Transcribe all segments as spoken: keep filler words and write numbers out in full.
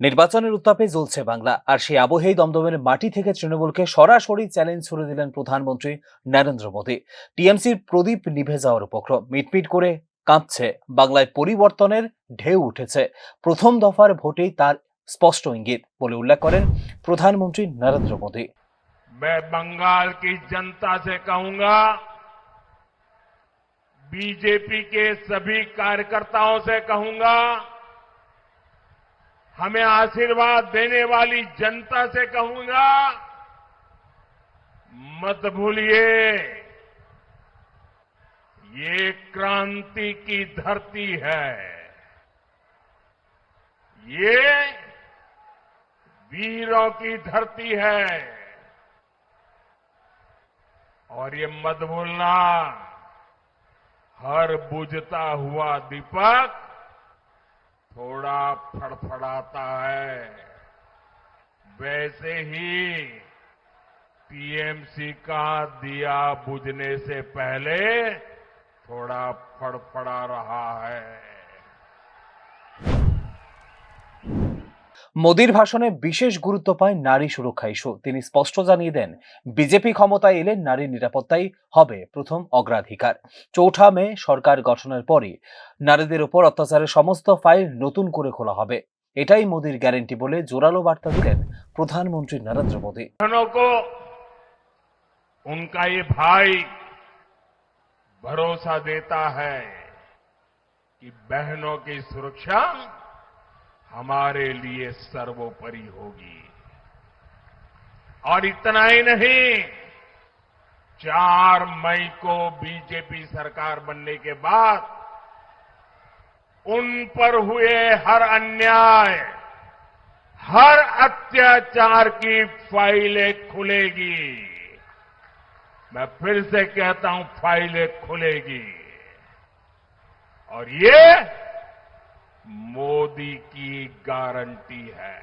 নির্বাচনের উত্তাপে জ্বলছে বাংলা, আর সেই আবহেই দমদমের মাটি থেকে তৃণমূলকে সরাসরি চ্যালেঞ্জ ছুড়ে দিলেন প্রধানমন্ত্রী নরেন্দ্র মোদী। টিএমসির প্রদীপ নিভে যাওয়ার উপক্রম, মিটমিট করে কাঁপছে, বাংলায় পরিবর্তনের ঢেউ উঠেছে। প্রথম দফার ভোটেই তার স্পষ্ট ইঙ্গিত বলে উল্লেখ করেন প্রধানমন্ত্রী নরেন্দ্র মোদী। मैं बंगाल की जनता से कहूंगा, बीजेपी के सभी कार्यकर्ताओं से कहूंगा, हमें आशीर्वाद देने वाली जनता से कहूंगा, मत भूलिए, ये क्रांति की धरती है, ये वीरों की धरती है। और ये मत भूलना, हर बुझता हुआ दीपक थोड़ा फड़फड़ाता है, वैसे ही टीएमसी का दिया बुझने से पहले थोड़ा फड़फड़ा रहा है। মোদীর ভাষণে বিশেষ গুরুত্ব পায় নারী সুরক্ষা ইস্যু। তিনি স্পষ্ট জানিয়ে দেন, বিজেপি ক্ষমতায় এলে নারী নিরাপত্তাই হবে প্রথম অগ্রাধিকার। চৌঠা মে সরকার গঠনের পরই নারীদের উপর অত্যাচারের সমস্ত ফাইল নতুন করে খোলা হবে। এটাই মোদীর গ্যারান্টি বলে জোরালো বার্তা দিলেন প্রধানমন্ত্রী নরেন্দ্র মোদী। बहनों को उनका ये भाई भरोसा देता है कि बहनों की सुरक्षा हमारे लिए सर्वोपरि होगी। और इतना ही नहीं, चार मई को बीजेपी सरकार बनने के बाद उन पर हुए हर अन्याय, हर अत्याचार की फाइलें खुलेगी। मैं फिर से कहता हूं, फाइलें खुलेगी। और ये मोदी की गारंटी है।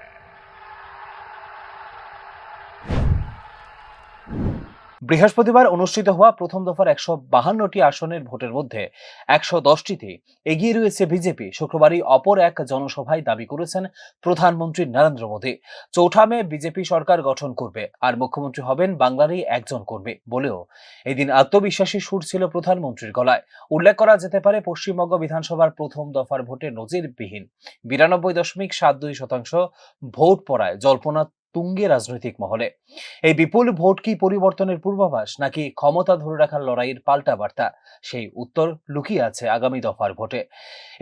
বৃহস্পতিবার অনুষ্ঠিত হওয়া প্রথম দফার একশো বাহান্নটি আসনের ভোটের মধ্যে একশো দশটিতে এগিয়ে রয়েছে বিজেপি। শুক্রবারই অপর এক জনসভায় দাবি করেছেন প্রধানমন্ত্রী নরেন্দ্র মোদী। চৌঠা মে বিজেপি সরকার গঠন করবে আর মুখ্যমন্ত্রী হবেন বাংলারই একজন কর্মী বলেও এদিন আত্মবিশ্বাসী সুর ছিল প্রধানমন্ত্রীর গলায়। উল্লেখ করা যেতে পারে, পশ্চিমবঙ্গ বিধানসভার প্রথম দফার ভোটে নজিরবিহীন বিরানব্বই দশমিক সাত দুই শতাংশ ভোট পড়ায় জল্পনা তুঙ্গে রাজনৈতিক মহলে। এই বিপুল ভোট কি পরিবর্তনের পূর্বাভাস, নাকি ক্ষমতা ধরে রাখার লড়াইয়ের পাল্টা বার্তা? সেই উত্তর লুকিয়ে আছে আগামী দফার ভোটে।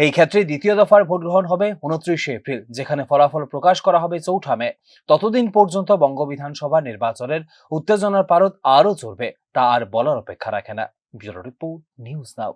এই ক্ষেত্রে দ্বিতীয় দফার ভোট গ্রহণ হবে ঊনত্রিশে এপ্রিল, যেখানে ফলাফল প্রকাশ করা হবে চৌঠা মে। ততদিন পর্যন্ত বঙ্গ বিধানসভা নির্বাচনের উত্তেজনার পারদ আরও চড়বে, তা আর বলার অপেক্ষা রাখে না। Bureau report, news now.